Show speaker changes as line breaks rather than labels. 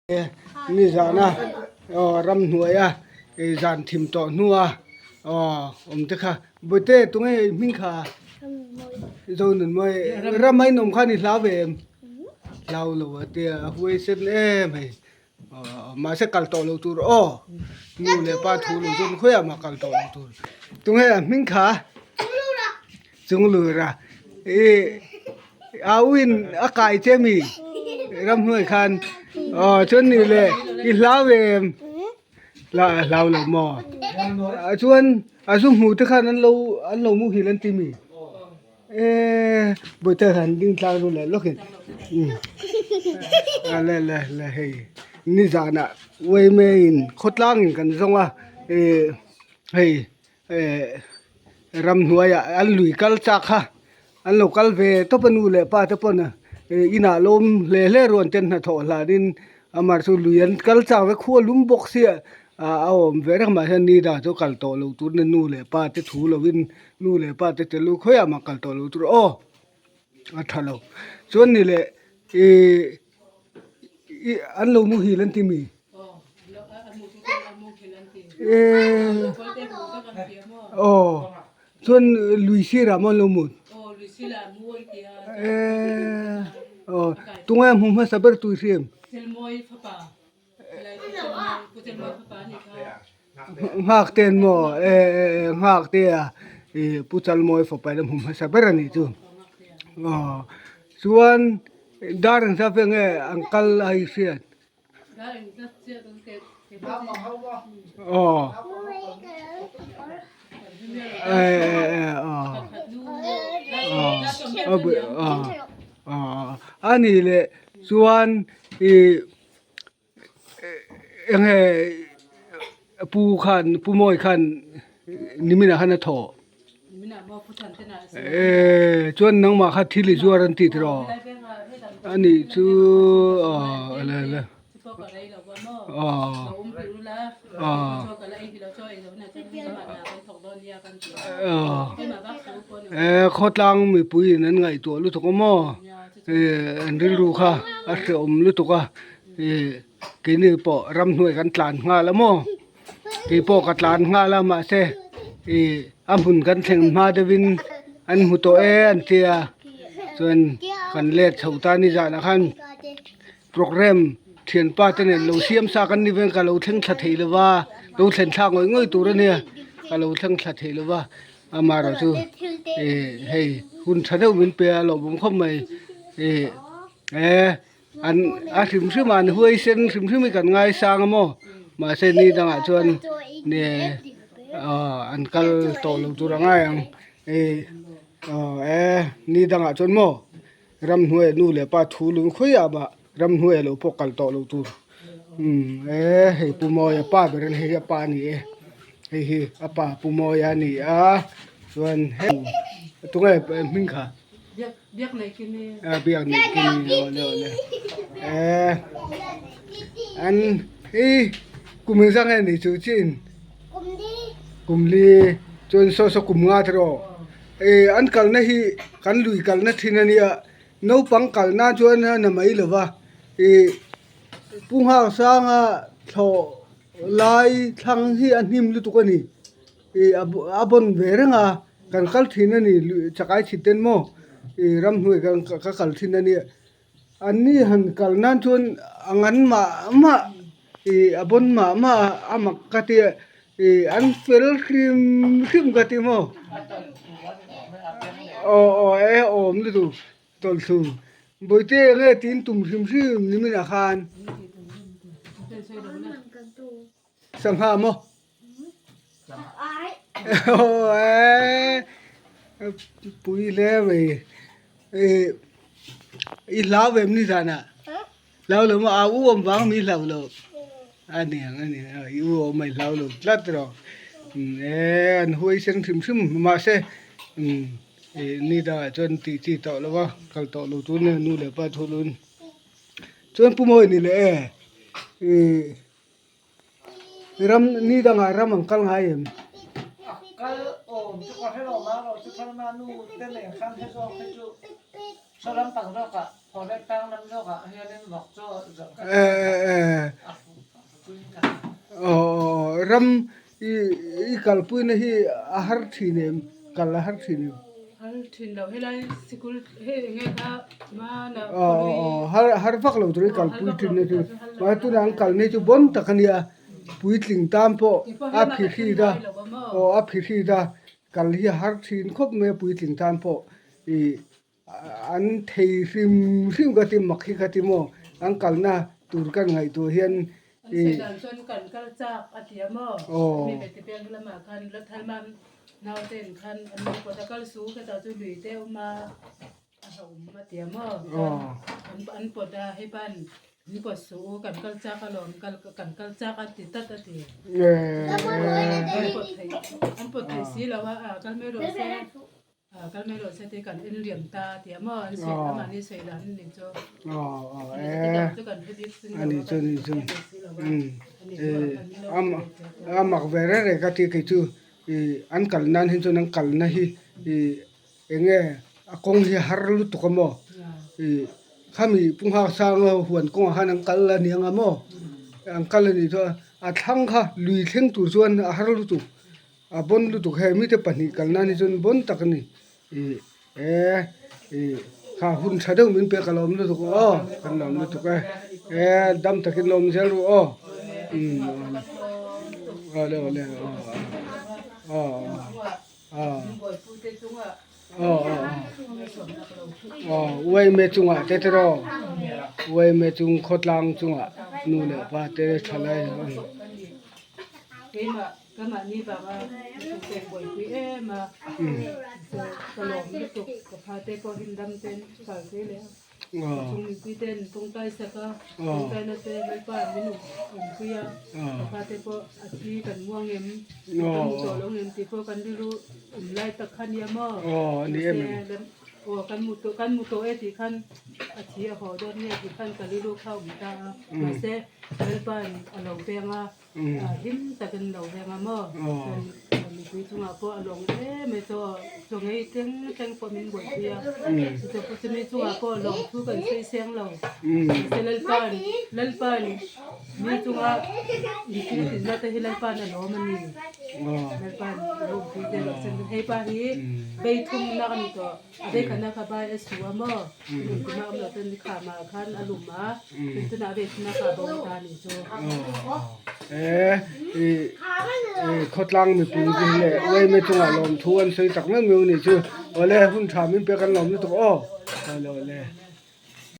Nizana aw ramhnuaia zan thim tawh hnua aw awm te kha Bawihte tunge i hming kha Zonunmawi ram a inawm khan i hlau ve em hlau lo a tia a huaisen em hei aw mahse kal tawh lo tur aw nu leh pa thu lo chuan khawiah mah kal tawh lo tur tunge a hming kha Chunglura ih au in a kai che mi ramhnuai khan aw chuan nih leh i hlau em la hlau lo maw ah chuan a zu hmu te khan an lo an lo muhil an ti mi eee bawihte han ding tlang ru leh lawk in a le le le hei nizanah uaime in khawtlang in kan zawng a ih hei. Eh ramhnuaiah an lui kal chak kha an lo kal ve tawp a nu leh pa te pawn eh inah lo awm hle hle ruan ten hnathawh hlanin amah chu lui an kal chak vek khua lum bawk sia ah a awm ve reng mah hian ni dah chu kal tawh lo tur na nu leh pa te thu lovin nu leh pa te tel u khawiah mah kal tawh lo tur aw a tha lo chuan ni leh ih ih an lo muhil an ti mi. Aw chuan lui sirah maw an lo mut aw tunge a hmu hmasa ber tui hriam nghak te an maw nghak te a pu chalmawi fapa in a hmu hmasa ber a nih chu aw chuan dar engzat vel nge an kal a i hriat. A nih leh chuan ih eng nge pu khan pu mawi khan niminah khan a thawh eh chuan nangmah kha thil i zuar an tih tiraw a nih chu aw le le aw aw aw eh khawtlang mipui in an ngaihtuah lutuk a maw eh an rilru kha a hrehawm lutuk a ih keini pawh ramhnuai kan tlan nghal a maw. Keipawh ka tlan nghal a mahse ih a hmun kan thleng hma deuhin an hmu tawh e an tia chuan kan let chho ta ni zanah khan programme thianpa te nen lo siam sa kan ni vel ka lo thleng thla thei lo va lo thlen thlak ngawih ngawih tur a nia ka lo thleng thla thei lo va amaherawh chu ih hei hun tha deuh min pe a lawmawm khawp mai ih eh. An a hrim hrim a an huai sen hrim hrim hi kan ngaisang a maw mahse ni dangah chuan nge aw an kal tawh lo tur a ngai ang ih aw e ni dangah chuan maw ramhnuai nu leh pa thu lung khawiah mah ramhnuai lo pawh kal tawh lo tur umm e hei pu mawia pa ber a ni hei hi a pa a ni e hei hi a pa pu mawia a ni a chuan heng tunge hming kha.
Biak nei kini.
A biak nei kini awle awle. Eh an i kum engzah nge ni chu chin?
Kum li.
Kum li chuan saw saw kum nga tiraw. Eh an kalna hi kan lui kalna thin a nia naupang kalna chuan a na mai lo va ih Pu Nghaksanga thlawh lai thlang hi a hnim lutuk a ni. Ih a bawn ve reng a kan kal thin a ni chakai chhit ten maw ih ramhnuai kan ka kal thin a nia an ni han kal nan chuan a ngan mah mah ih a bawn mah mah a mak ka tia ih an fel hrim hrim ka ti maw aw aw e awm lutuk tawlhthlu bawihte enge tiin tum hrim hrim niminah khan sangha maw. Pui hle mai i hlau ve em ni zanah hlau lo maw a u awm vang mi hlau lo a ni ang a ni ang i u awm a i hlau lo tlat rawh e an huai sen hrim hrim mahse ni dangah chuan tih chi tawh lo va kal tawh lo tur nia nu leh pa thu lun chuan pu mawi ni leh e. Ram ni dangah ram an kal ngai em?
A kal awm chu ka hre lo mai erawh chu Thalma nu te nen khan he zawk hi chu
Saw lampang zawkah, Phawleh tlang lam zawkah hianin vawk chaw zawrh kha a fuh ka
Aw ram i i kalpuina hi a har thin em? Kal a har thin em?
Har thin lo helai sikul hei enge kha mana
Aw aw har har vak lo tur i kalpui thin na chu mahse tunah an kalna hi chu bon tak a nia puitling tan pawh a phihrit a aw a phihrit a kal hi a har thin khawp mai a puitling tan pawh ih An thei hrim hrim ka ti mak hi ka ti maw an kalna tur kan ngaihtuah hian
An sawi dan chuan kan kal chak a ti a maw mi ve ti peng lamah khan la thal mam nauten khan an lo pawt a kal su ka tah chu lui te awm a a hlauhawm a ti a maw chuan an pawt a hei pan min pawt suh u kan kal chak alawm kal kan kal chak a ti tlat a ti an pawt thei an pawt thei si lo a kal mai rawh se. Kal mai rawh se tih kan en liam ta tih a maw an sawi a mahni sawi dan a ni chu. Chu kan hre bik sin lo a kan hre ve si lo a ani chu a kan lo hre ve
A mak ve reng reng ka ti kei chu an kal nan hi chuan an kalna hi eng nge a kawng hi a har lutuk a maw khami Pu Nghak Sang ho huan kawngah khan an kal a ni ang a maw an kal a nih chuan a thlang kha lui thleng tur chuan a har lutuk. A bon lutuk hei mite pahnih kal nan hi chuan bon tak a ni ih e ih kha hun tha deuh min pek a lawm lutuk aw kan lawm lutuk e e dam takin lawm zel ru aw umm awle awle aw aw aw aw aw uaime chungah te tiraw uaime chung khawtlang chungah nu leh pa te thalai.
Ka mahni vanga ka pek buaipui em a, ka lawm lutuk ka pha te pawh hin dam ten kal thei leh a, ka chung mipui ten tawngtai sak a, tawngtaina te Lalpa min awmpui a, ka pha te pawh a thi kan muang em, kan hmu tawh lo ngem tih pawh kan rilru awm lai tak kha nia maw, mahse aw kan mu tawh kan mu tawh e tih khan a thi a haw dawn nge tih khan ka rilru kha a awm ta a, mahse Lalpa'n a lo peng a. Hlim takin lo veng a maw? Chuan mipui chungah pawh a lawng em mai chaw chaw ngei tleng tleng pawh min buaipui a. Chaw pawh chumi chungah pawh lawng thu kan sawi seng lo. Mahse Lalpa'n Lalpa'n mi chunga inthil tinna te hi Lalpa'n a lawm a ni. Lalpa'n a lawmpui te erawh chuan hei pa hi vei thumna ka ni tawh. A vei khatna kha bai a su a maw? Engtin a awm loh chuan nikhamah khan a lum a, tin tunah a vei thumna kha a bo ta a nih chu.
Aw, e i khawtlang mipui te hi leh uaime chungah lawmthu an sawi tak meuh meuh a nih chu. Awle hun tha min pek an lawm lutuk aw. Awle awle.